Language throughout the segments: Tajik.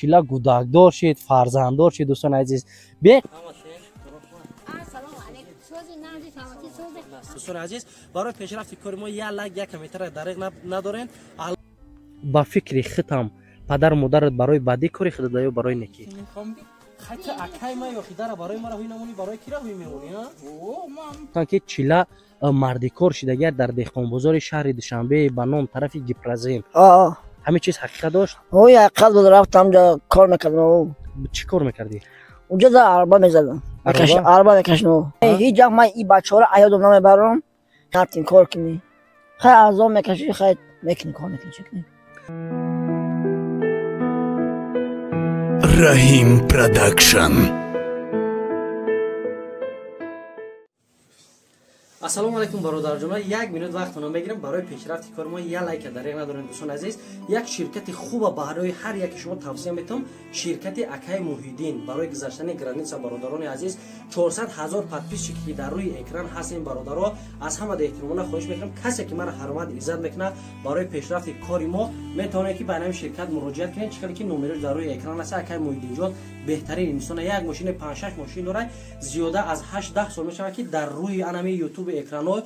чила гудакдор шид, фарзанддор шид, дӯстони азиз. Дӯстони азиз, барои пешрафти кори мо як лайк, як комментария дареғ надорен. Ба фикри худам падару модарат барои бадӣ кори худат ё барои некӣ? Хати акай ма ё хидара барои мара ҳуй намонӣ, барои кира ҳуй мемонӣ, ҳа? Ки чила мардикор шидагият дар деҳқонбозори шаҳри Душанбе ба ном тарафи Гипрозем. Ҳамин чиз ҳақиқат дошт? Ҳой, ҳақиқат буд, рафтам ҷо кор мекардам. Чӣ кор мекардӣ? Унҷо да арба мезадам. Арба мекашидам. Ҳеҷ вақт ман ин бачаҳоро аёдам намебарам. Рафтем кор кунӣ. Хай азоб мекашӣ, хай мекунӣ, кор мекунӣ, чӣ кунӣ? Раҳим Продакшн. Ассалому алайкум, бародарҷонҳо. Як минут вақтона мегирам барои пешрафти кори мо. Як лайка дареғ надорем, дӯстони азиз. Як ширкати хуба барои ҳар яки шумо тавсия метавам, ширкати Акай Муҳиддин барои гузаштани граница. Бародарони азиз, 400 ҳазор подписчик ки дар рӯи экран ҳастем, бародаро, аз ҳама эҳтиромона хоҳиш мекунам, касе ки мара ҳурмат иззат мекунад, барои пешрафти кори мо метавонед ки ба ҳамин ширкат муроҷиат кунед. Чӣ хеле ки номерош дар рӯи экран аст. Акай Муҳиддинҷон беҳтарин инсон, як мошини 5-6 мошин дорад, зиёда аз 8-10 сол мешавад ки дар рӯи анами ютуб экранҳо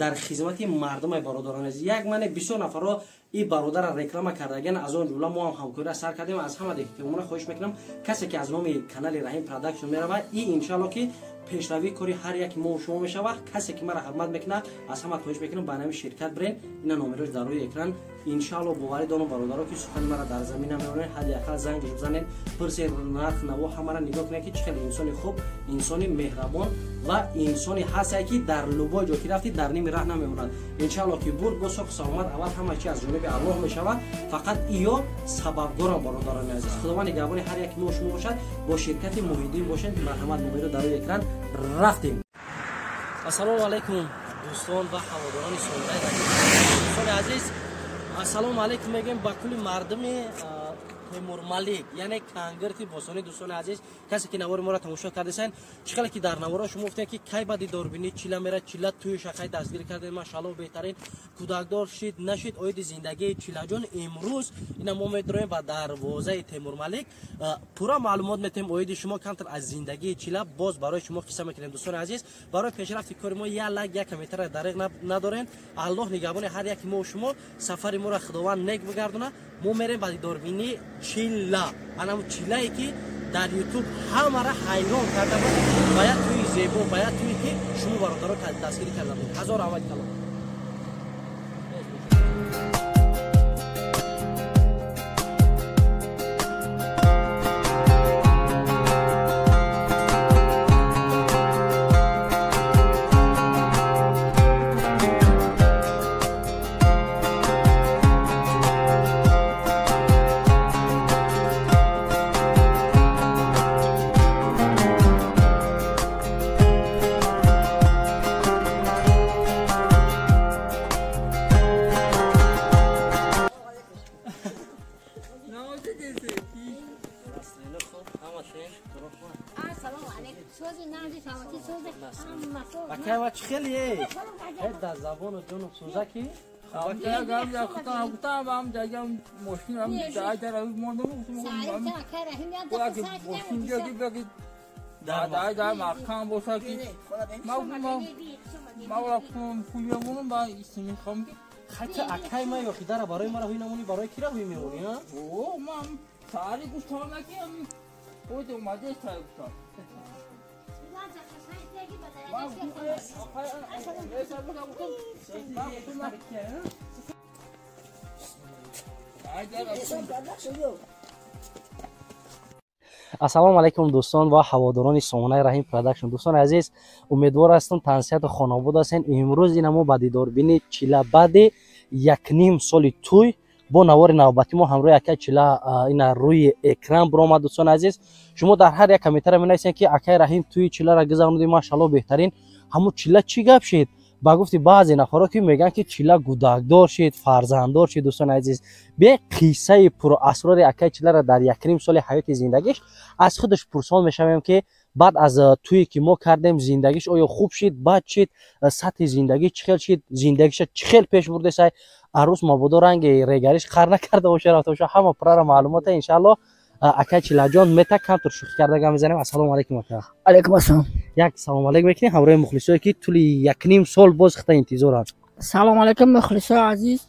дар хизмати мардуми бародарон азиз. Як мане бисёр нафарро ин бародарро реклама кардаган, аз он ҷумла мо ҳам ҳамкориро сар кардем. Аз ҳама эҳтиромона хоҳиш мекунам, касе ки аз номи канали Раҳим Продакшн меравад, и иншалло ки пешравии кори ҳар яки мо шумо мешавад. Касе ки мара ҳурмат мекунад, аз ҳама хоҳиш мекунам ба ҳамин ширкат бирен. Ина номерош дар рӯи экран. Иншалло боварӣ дорам, бародаро, ки сухани мара дар замин намемонед. Ҳадди ақал занг бизанед, пурсед нарх наво, ҳамаро нигоҳ кунед ки чӣ хел инсони хуб, инсони меҳрабон ва инсони ҳастае ки дар любой ҷо ки рафтӣ дар ними раҳ намемонад. Иншалло ки бурд бо соҳ саломат. Аввал ҳама чи аз ҷониби Аллоҳ мешавад, фақат иё сабабгорам, бародарони азиз. Худованд нигаҳбони ҳар яки мо шумо бошад. Бо ширкати Муҳиддин бошед. Марҳамат, номеро дар рӯи экран. Рафтем. Ассалому алайкум, дӯстон ва ҳаводорони сондаи Раҳим. Дӯстони азиз, ассалому алайкум мегӯем ба кулли мардуми Темурмалик, яъне Кангирти босонӣ. Дӯстони азиз, касе ки навори моро тамошо кардесен, чӣ хеле ки дар наворо шумо гуфтем ки кай ба дидорбинӣ чила мера, чила тӯи шақай дастгирӣ кардем, машаалло беҳтарин кӯдакдор шид нашид. Оиди зиндагии чилаҷон имрӯз ина мо медроем ба дарвозаи Темурмалик, пурра маълумот метем оиди шумо, камтар аз зиндагии чила боз барои шумо қисса мекунем. Дӯстони азиз, барои пешрафти кори мо як лайк, як комментария дареғ надорем. Аллоҳ нигаҳбони ҳар яки мо шумо. Сафари моро Худованд нек бигардонад. Мо мерем ба дидорбинии чила, анам чилае ки дар ютуб ҳамаро ҳайрон карда буд ба як тӯи зебо, ба як тӯе ки шумо бародаро дастгирӣ карда буд. Ҳазор раҳмати калом. Акай, чӣ хеле? Дар забону ҷону сӯзаки? Хати акай ма ё хидара барои мара ҳуй намонӣ, барои кира ҳуй мемонӣ, ҳа? Ассалому алайкум, дӯстон ва ҳаводорони сомонаи Раҳим Продакшн. Дӯстони азиз, умедвор ҳастам тансиҳату хонобод ҳастен. Имрӯз ина мо ба дидорбини чила баъди якним соли тӯй бо навори навбатӣ мо ҳамроҳи акай чила ина рӯи экран биромад. Дӯстони азиз, шумо дар ҳар як комментария менависед ки акай Раҳим тӯи чиларо гузаронидӣ, машаалло беҳтарин. Ҳамун чила чӣ гап шид? Ба гуфти баъзе нафарҳо ки мегӯянд ки чила гудакдор шид, фарзанддор шид. Дӯстони азиз, бе қиссаи пурасрори акай чиларо дар якним соли ҳаёти зиндагиш аз худаш пурсон мешавем ки баъд аз тӯе ки мо кардем зиндагиш оё хуб шид, бад шид, сатҳи зиндагӣ чӣ хел шид, зиндагиша чӣ хел пеш бурдесай, арӯз мабодо ранги регариш қар накарда боша, рафта боша, ҳама пуррара маълумота иншаалло Акай Чилаҷон мета камтур шӯхӣ карда гап мезанем. Ассалому алайкум, ака. Алайкум ассалом. Як салом алейкум мекунем ҳамроҳи мухлисое, ки тӯли якним сол боз хита интизоранд. Салом алайкум, мухлисои азиз.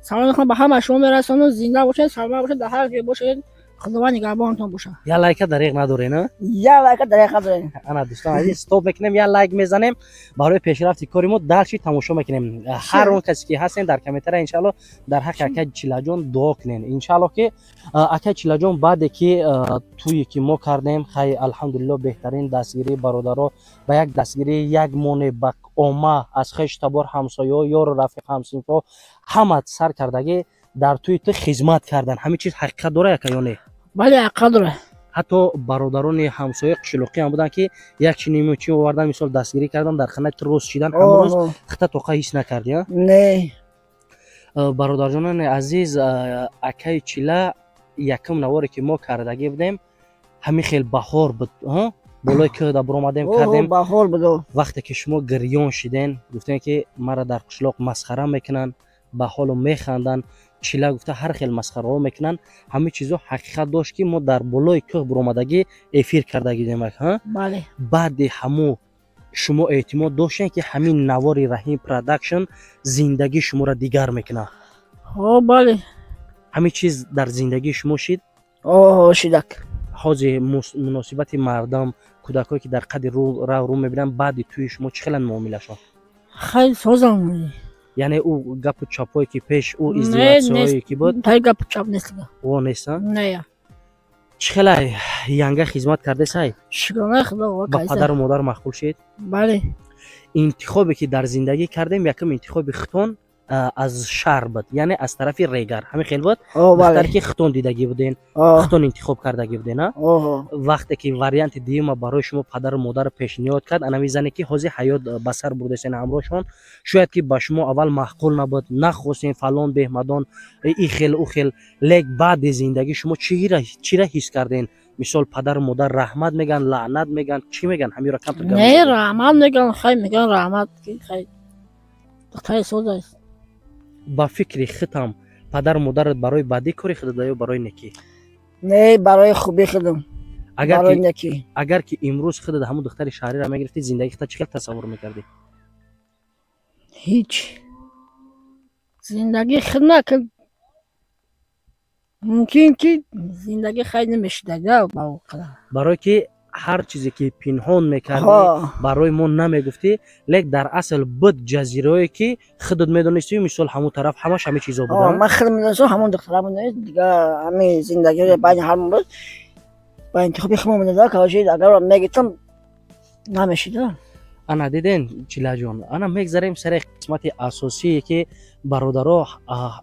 Салом мехоҳам ба ҳама шумо мерасонам. Зинда бошед, саломат бошед, дар ҳар ҷой бошед. Худованд нигаҳбонатон бошад. Я лайка дареғ надорен, а? Я лайка дареғ надорен. Ана, дӯстон азиз, стоп мекунем, я лайк мезанем барои пешрафти кори мо, дальше тамошо мекунем. Ҳар он касе ки ҳастен, дар комментария иншаалло дар ҳаққи акай Чилаҷон дуо кунен. Иншаалло ки акай Чилаҷон баъде ки тӯе ки мо кардем, хай, алҳамдулилло, беҳтарин дастгирии бародаро, ба як дастгирии як моне ба омма аз хеш табор, ҳамсоё, ёру рафиқ, ҳамсинфо, ҳама сар кардагӣ дар тӯи ту хизмат кардан. Ҳамин чиз ҳақиқат дора, яка, ё не? Бале, ҳақиқат дора. Ҳатто бародарони ҳамсоя қишлоқӣ ҳам буданд, ки як чи ними чи овардан, мисол, дастгирӣ кардан, дар ханаи ту рост шидан. Ҳамон рӯз хита тоқа ҳис накардӣ, а? Не. Бародарҷонони азиз, акаи Чила якум наворе ки мо кардагӣ будем, ҳамин хел баҳор буд, болои кӯҳда буромадем, кардем. Баҳор буд. Вақте ки шумо гирён шиден, гуфтем, ки мара дар қишлоқ масхара мекунанд, ба ҳолу механданд, Чила гуфта ҳар хел масхараҳо мекунанд. Ҳамин чизо ҳақиқат дошт, ки мо дар болои кӯҳ буромадагӣ эфир кардагӣ будем. Бале. Баъди ҳамун шумо эътимод доштем, ки ҳамин навори Раҳим Продакшн зиндагии шуморо дигар мекунад? Ҳо, бале. Ҳамин чиз дар зиндагии шумо шид? Оҳо, шидак. Ҳозир муносибати мардам, кӯдакое ки дар қади рав рӯ мебинанд, баъди тӯи шумо чӣ хеланд муомилашон? Хай, созам. Яъне ӯ гапу чапое ки пеш, ӯ издеватсияое ки буд? Тай гапу чап нест. О, нест? Не. Чӣ хелай, янга хизмат кардесай? Шукронаи Худо. Ба падару модар маъқул шид? Бале. Интихобе ки дар зиндагӣ кардем, якум интихоби хитон аз шаҳр буд, яъне аз тарафи Регар, ҳамин хел буд? Духтаре ки хитон дидагӣ буден, хитон интихоб кардагӣ буден. Вақте ки варианти дуюма барои шумо падару модар пешниҳод кард, анами зане ки ҳозир ҳаёт ба сар бурдасен ҳамроҳшон, шояд ки ба шумо аввал маъқул набуд, нахостем, фалон беҳмадон, и хел, ӯ хел, лек баъди зиндагӣ шумо чира ҳис карден? Мисол, падару модар раҳмат меган, лаънат меган, чӣ меган? Ҳамиро камтар. Не, раҳмат меган, хай, меган раҳмат, хай, духтари соз аст. Ба фикри худам, падару модарат барои бадӣ кори худада ё барои некӣ? Не, барои хубӣ худам. Барои некӣ. Агар ки имрӯз худат ҳамун духтари шаҳриро мегирифтӣ, зиндагии худат чӣ хел тасаввур мекардӣ? Ҳеҷ, зиндагии худ на, мумкин ки зиндагӣ хай намешудага. Барое ки ҳар чизе ки пинҳон мекардӣ, барои мо намегуфтӣ, лек дар асл буд ҷазираое ки худат медонистӣ, мисол, ҳамун тараф ҳамаш ҳамин чизо буданд. Ман худ медонистам, ҳамон духтара медонист, дига ҳамин зиндагӣ байни ҳамон буд, ба интихоби худмон медода. Короче, агар мегирифтам, намешида. Ана, диден, Чилаҷон, ана мегзарем сари қисмати асосие, ки бародаро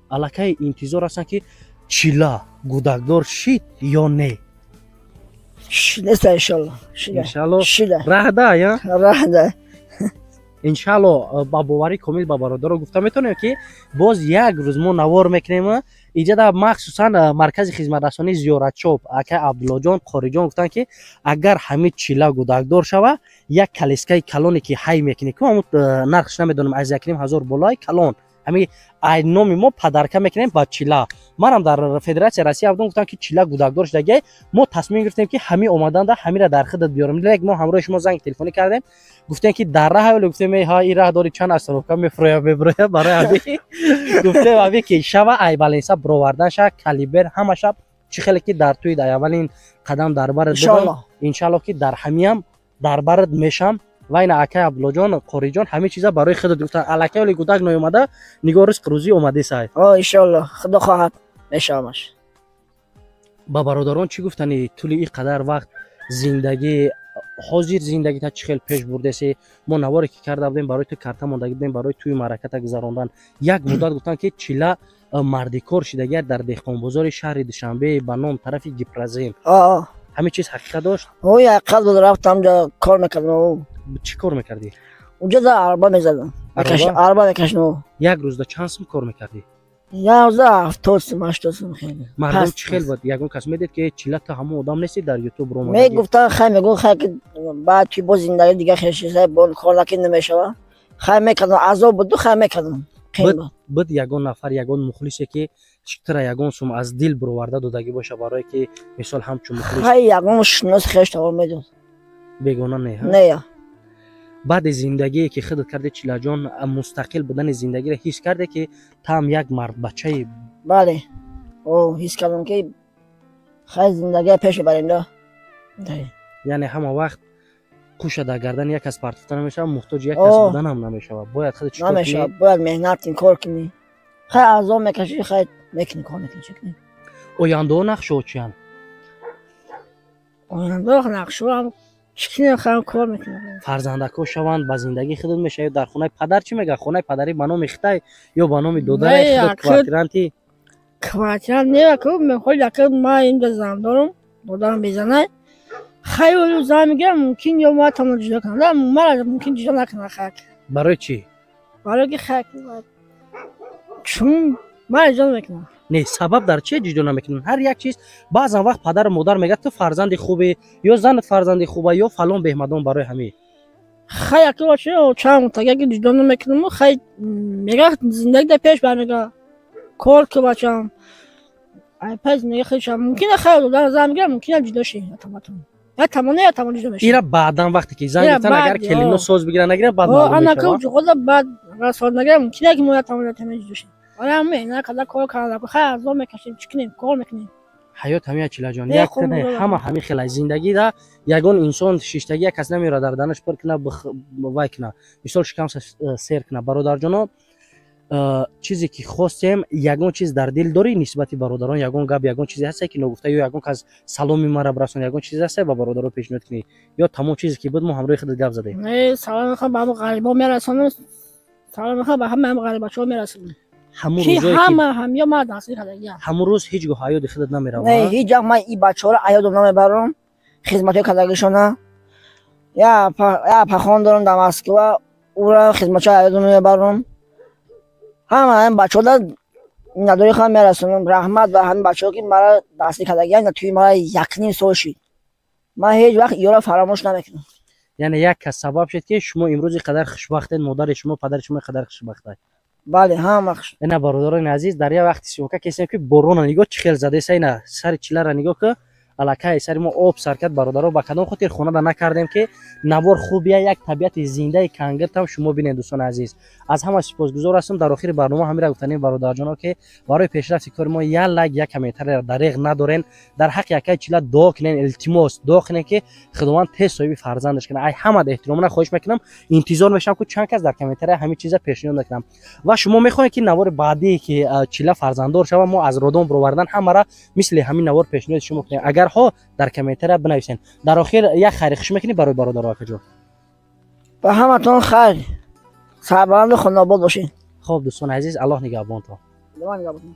аллакай интизор ҳастанд, ки Чила гудакдор шид ё не? Неста, иншалло. Иншалло, раҳда я. Раҳда. Иншалло, ба боварӣ комил ба бародаро гуфта метавонем, ки боз як рӯз мо навор мекунем иҷада, махсусан маркази хизматрасонии Зиёратчоп, акай Абдуллоҷон, Қориҷон гуфтанд, ки агар ҳамин Чила гудакдор шава, як калискаи калоне ки ҳай мекунӣ ку, ҳамун нархш намедонам, аз 1,5 ҳазор болои калон, ҳамин ай номи мо подарка мекунем ба Чила. Манам дар Федератсияи Россия будам, гуфтам, ки Чила гудакдор шудагиай, мо тасмим гирифтем, ки ҳамин омаданда ҳамира дар худат биёрем. Лек мо ҳамроҳи шумо занги телефонӣ кардем, гуфтем, ки дар раҳ оле, гуфтем, ҳа, ин раҳ дори чанд остановка мефуроя, мебуроя, барои ҳами гуфтем, ҳами ки шава ай баленса бировардан ша калибер ҳама шаб, чӣ хеле ки дар тӯи дар аввалин қадам дар барат будам, иншалло ки дар ҳамиам дар барат мешам. Ва ина акай Абдуллоҷон, Қориҷон ҳамин чиза барои худат гуфтан. Аллакай оли гудак ноёмада, нигоҳ, ризқ рӯзӣ омадесай. Иншалло, Худо хоҳад, мешавамаш. Ба бародарон чӣ гуфтани? Тӯли ин қадар вақт зиндагӣ, ҳозир зиндагита чӣ хел пеш бурдеси? Мо наворе ки карда будем, барои ту карта мондагӣ будем, барои тӯи маъраката гузарондан. Як муддат гуфтанд, ки Чила мардикор шидагиар дар деҳқонбозори шаҳри Душанбе ба ном тарафи Гипрозем. Ҳамин чиз ҳақиқат дошт? Ҳақиқат буд, рафтам, кор мекардам. Чӣ кор мекардӣ? Унҷо да арба мезадам, арба мекашидам. Як рӯзда чанд сум кор мекардӣ? Як рӯзда 70 сум, 80 сум. Хеле. Мардум чӣ хел буд? Ягон кас медид, ки Чила, ту ҳамон одам нести, дар Ютуб ромад? Мегуфтан, хай, мегуфт, хай, ки баъд ки боз зиндагӣ дига хел шида, бо кор накӣ намешава. Хай, мекардам, азоб буду, хай, мекардам. Буд ягон нафар, ягон мухлисе, ки Чиктара ягон сум аз дил бироварда додагӣ боша, барое ки мисол ҳамчун мухлис? Хай, ягон шинос хеш тавор медод. Бегона не? Не. Баъди зиндагие ки худат карди, Чилаҷон, мустақил будани зиндагиро ҳис карде, ки таам як мардбачаи? Бале, о, ҳис кардам, ки хай, зиндагия пеш мебарем да. Яъне ҳама вақт қуша дар гардани як кас партофта намешавад, муҳтоҷи як кас буданам намешавад, бояд худ чикор? Намешавад, бояд меҳнат кунӣ, кор кунӣ. Хай, азоб мекашӣ, хай, мекунӣ, кор мекунӣ, чӣ кунӣ. Ояндао нақшао чиянд? Ояндао нақшао чӣ кунем, хай, кор мекунем. Фарзандакҳо шаванд, ба зиндагии худат мешавад? Дар хонаи падар чӣ мегӯяд? Хонаи падарӣ ба номи хитай ё ба номи додари худат, квартиранти? Квартирант не, ҳоли ака ман инҷа зан дорам, додарам безанай. Хай, ӯ зан мегирам, мумкин ё ма тамон ҷудо кунам, мара мумкин ҷудо накунам, хай. Барои чӣ? Барои ки хай, чун мара ҷудо мекунам. Не, сабаб дар чие ҷудо намекунанд? Ҳар як чиз, баъзан вақт падару модар мегӯяд, ту фарзанди хубе ё занат фарзанди хуба ё фалон беҳмадон, барои ҳамин. Хай, ака, чанд мутага ки ҷудо намекунам, хай, мега, зиндагӣ да пеш бар, мега, кор ку, бачам, пай зиндагӣ худшам. Мумкин, хай, додар зан мегирам, мумкин ҷудо ши атаматон, я тамон, я тамон ҷудо меши. Ира баъдан, вақте ки зан гирифтан, агар келино соз бигиран, нагиран, баъд маълум мешавад. Анака баъд расод нагирам, мумкин ки мо я тамон, я тамон ҷудо ши. Ора меҳнат карда, кор карда, хай, азоб мекашем, чӣ кунем, кор мекунем. Ҳаёт ҳамин, Чилаҷон, як ҳама ҳамин хела. Зиндагида ягон инсон шиштагӣ як кас намеёрад, дар данаш пир куна, вай куна, мисол, шикам сер куна. Бародарҷоно, чизе ки хостем, ягон чиз дар дил дорӣ нисбати бародарон, ягон гап, ягон чизе ҳасте ки ногуфта, ё ягон кас саломи мара бирасон, ягон чизе ҳасте ба бародаро пешниҳод кунӣ, ё тамом чизе ки буд, мо ҳамроҳи худат гап задем? Салом мехоҳам ба ҳама ғарибо мерасонам, салом мехоҳам ба ҳама ғарибачаҳо мерасонам. Ҳамун ҳама ҳамё мара дастгир кардагиям. Ҳамун рӯз ҳеҷ гоҳ аёди худат намеравад? Не, ҳеҷ вақт ман ин бачаҳоро аёдам намебарам, хизматҳои кардагишона. Я пахон дорам дар Москва, ура хизматҳои аёдам намебарам. Ҳама ҳамин бачаҳода надори худам мерасонам. Раҳмат ба ҳамин бачаҳо, ки мара дастгир кардагиям. Тӯи мара 1.5 сол шид, ман ҳеҷ вақт ёро фаромӯш намекунам. Яъне як кас сабаб шуд, ки шумо имрӯз ин қадар хушбахтед, модари шумо, падари шумо ин қадар хушбахтад. Бале, ҳама. Ина, бародарони азиз, дар як вақти съёмка кесем, ки борона нигоҳ чӣ хел задеса. Ина сари Чилара нигоҳ ки, аллакай сари мо об сар кард. Бародаро, ба кадом хотир хонада накардем, ки навор хубия, як табиати зиндаи Кангиртам шумо бинед. Дӯстони азиз, аз ҳама сипосгузор ҳастам. Дар охири барнома ҳамира гуфтанем, бародарҷоно, ки барои пешрафти кори мо як лайк, як комментария дареғ надорен. Дар ҳаққи якаи Чила дуо кунен, илтимос, дуо кунен, ки Худованд тез соҳиби фарзандаш кунад. Ай ҳамад эҳтиромона хоҳиш мекунам. Интизор мешавам, ки чанд кас дар комментария ҳамин чиза пешниҳод мекунам. Ва шумо мехоҳед, ки навори баъдие, ки Чила фарзанддор шава, мо аз родон бировардан ҳамара мисли ҳамин навор пешниҳоди шумо кунем? Агарҳо дар комментария бинависен. Дар охир як хайри хуш мекунӣ барои бародаро, акаҷон? Ба ҳаматон хайр, сарбаланду хонобод бошед. Хоб, дӯстони азиз, Аллоҳ нигаҳбонтон. Худованд нигаҳбон.